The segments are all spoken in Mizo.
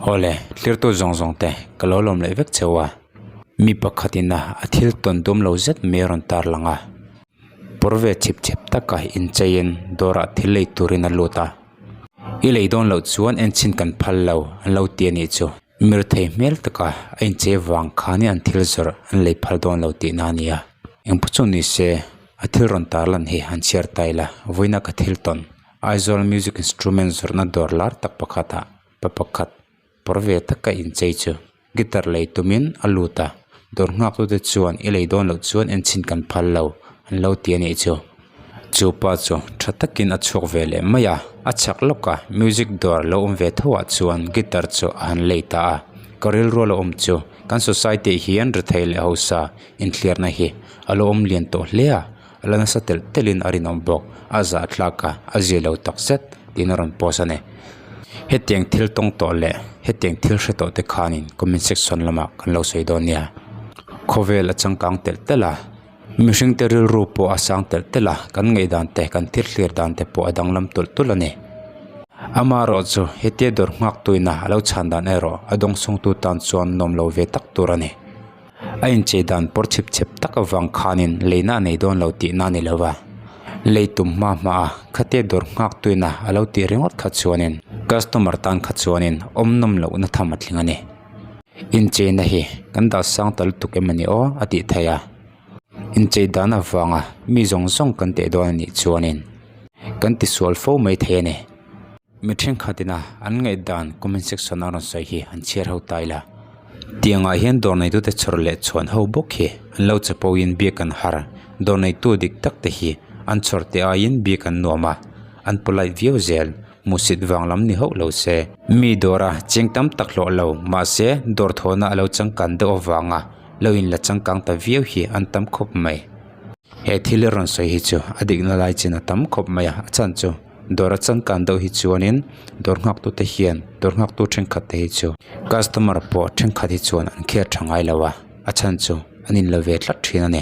Awle, tlirtu zawng zawng te ka lo lawm leh vek cheu a. Mi pakhatin a a thil tawn dum lo zet mai a rawn tar lang a. Pawr ve chhip chhep taka incheiin dawrah thil lei turin a lut a. I lei dawn loh chuan enchhin kan phal lo an lo ti a nih chu. Mirthei hmel taka a inchei vang khanin an thil zawrh an lei phal dawn lo tihna a ni a. Engpawh chu ni se a thil rawn tar lan hi an chhiar ta ila vawiina ka thil tawn Aizawl music instrument zawrhna dawr lar tak pakhatah pa pakhat pawr ve taka inchei chu guitar lei tumin a lut a dawr nghak tute chuan i lei dawn loh chuan enchhin kan phal lo an lo ti a nih chu. Chu pa chu tha takin a chhuak ve leh mai a a chhak lawk a music dawr lo awm ve tho ah chuan guitar chu a han lei ta a ka rilru a lo awm chu kan society hian rethei leh hausa inthliarna hi a lo awm lian tawh hle a a la nasa telh telhin a rinawm bawk a zahthlak a a zia lo tak zet tiin a rawn post a ni hetiang thil tawng tawh leh hetiang thil hre tawh te khanin comment section lamah kan lo sawi dawn nia khawvel a changkang telh telh a mihring te rilru pawh a sang telh telh a kan ngaihdan te kan thil thlir dan te pawh a danglam tulh tulh a ni amaherawh chu hetia dawr nghak tuina a lo chhan dan erawh a dawng sawngtu tan chuan nuam lo ve tak tur a ni. A inchei dan pawr chhip chhep tak avang khanin leina a nei dawn lo tihna a ni lo va, lei tum hma hma a khatia dawr nghak tuina a lo tih ringawt kha chuanin customer tan kha chuanin awm nawm lohna tham a tling a ni. Incheina hi kan dah sang ta lutuk em a ni aw a tih theih a, inchei dan avanga mi zawng zawng kan teh dawn a nih chuanin kan tisual fo mai thei a ni. Mi thenkhatin a an ngaihdan comment section a rawn sawi hi an chhiar ho ta ila. Tiangah hian dawr neitute chhawr leh chhuan ho bawk hi an lo che pawhin biak an har. Dawr neitu dik tak te hi an chhawr te aiin biak an nuam a, an polite viau zel. Hmuhsit vang lam ni hauh lo se. Mi dawra cheng tam tak hlawh lo mahse dawr thawhna a lo changkan deuh avanga lo inla changkang ta viau hi an tam khawp mai. He thil i rawn sawi hi chu a dikna lai chin a tam khawp mai a, a chhan chu dawr a changkan deuh hi chuanin dawr nghaktute hian dawr nghaktu thenkhat te hi chu customer pawh thenkhat hi chuan an care tha ngai lo a, a chhan chu an in la ve tlat thin a ni.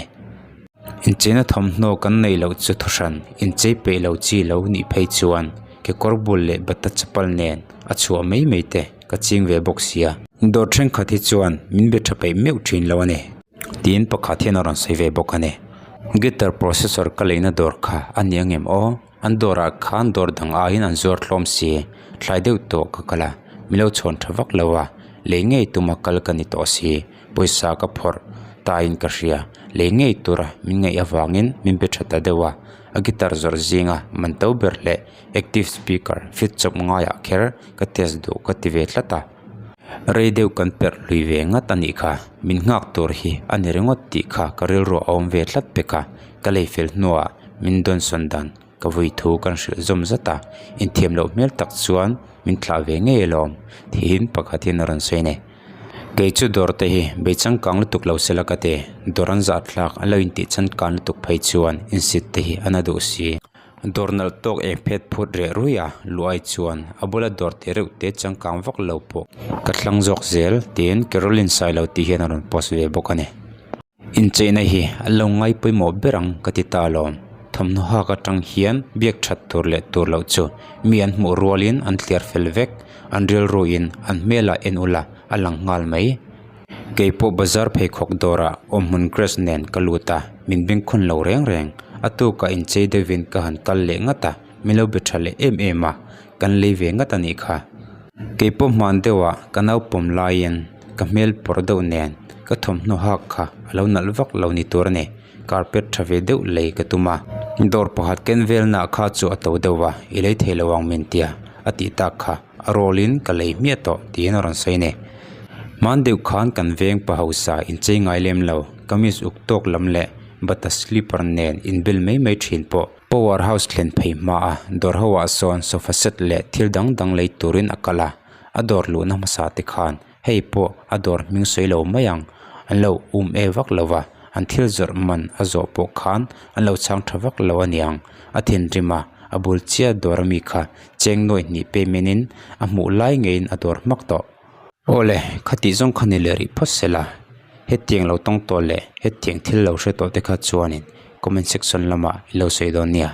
Incheina thawmhnaw kan neih loh chu thuhran inchei peih lo chi lo nih phei chuan kekawr bul leh bata chapal nen a chhuah mai mai te ka ching ve bawk sia. Dawr thenkhat hi chuan min be tha peih meuh thin lo a ni. Tiin pakhat hian a rawn sawi ve bawk a ni. Guitar processor ka leina dawr kha a ni ang em aw? An dawrah khan dawr dang aiin an zuar hlawm si. Thlai deuh tawh ka kal a, min lo chhawn tha vak lo a, lei ngei tuma kal ka ni tawh si. Pawisa ka phawrh taiin ka hria, lei ngei tura min ngaih avangin min be tha ta deuh a. A guitar zawrh zinga man to ber leh active speaker fit chawp ngaiah kher ka test duh ka ti ve tlat a. Rei deuh kan perh lui ve ngat a nih kha, min nghak tur hi a ni ringawt tih kha ka rilru a awm ve tlat pek a, ka lei fel hnuah min dawnsawn dan ka vui thu kan hrilh zawm zat a, inthiam loh hmel tak chuan min thlah ve ngei alawm tiin pakhat hian a rawn sawi a ni. Kei chu dawr te hi bei changkang lutuk lo sela ka ti, dawr an zah thlak an lo intih changkan lutuk phei chuan insit te hi a na duh si. Dawr nalh tawk eng phet phut reh rui a, luai chuan a bula dawr te reuh te changkang vak lo pawh ka thlang zawk zel tiin Caroline Sailo tih hian a rawn post ve bawk a ni. Incheina hi a lo ngai pawimawh ber ang ka ti ta alawm. Thawmhnaw hak atang hian biak that tur leh tur loh chu mi an hmuh rualin an thliar fel vek, an rilruin an hmelah en ula a lang nghal mai. Kei pawh bazar pheikhawk dawrah awmhmun grace nen ka lut a, min bengkhawn lo reng reng. A tukah inchei deuhin ka han kal leh ngat a, min lo be tha leh em em a, kan lei ve ngat a nih kha. Kei pawh hman deuhah ka naupawm laiin ka hmel pawr deuh nen ka thawmhnaw hak kha a lo nalh vak lo ni tur a ni. Carpet tha ve deuh lei ka tum a, dawr pakhat ken velna kha chu a to deuh a, i lei thei lo ang min tia a tih tak kha a rawlin ka lei hmiah tawh tiin a rawn sawi a ni. Hman deuh khan kan veng pa hausa inchei ngai lem lo, kamis uk tawk lam leh bata slipper nen inbel mai mai thin pawh. Power house thlen phei hma a, dawr ho ah sawn sofa set leh thil dang dang lei turin a kal a, a dawr luhna hmasa te khan hei pawh a dawr hming sawi lo mai ang, an lo um e vak lo va, an thil zawrh man a zawh pawh khan an lo chhang tha vak lo aniang, a thinrim a, a bul chiah dawr ami kha cheng nuai hnih payment in a hmuh lai ngeiin a dawr hmak tawh. Awle, khatih zawng kha ni leh rih phawt se la, hetiang lo tawng tawh leh hetiang thil lo hre tawh te kha chuanin comment section lamah i lo sawi dawn nia.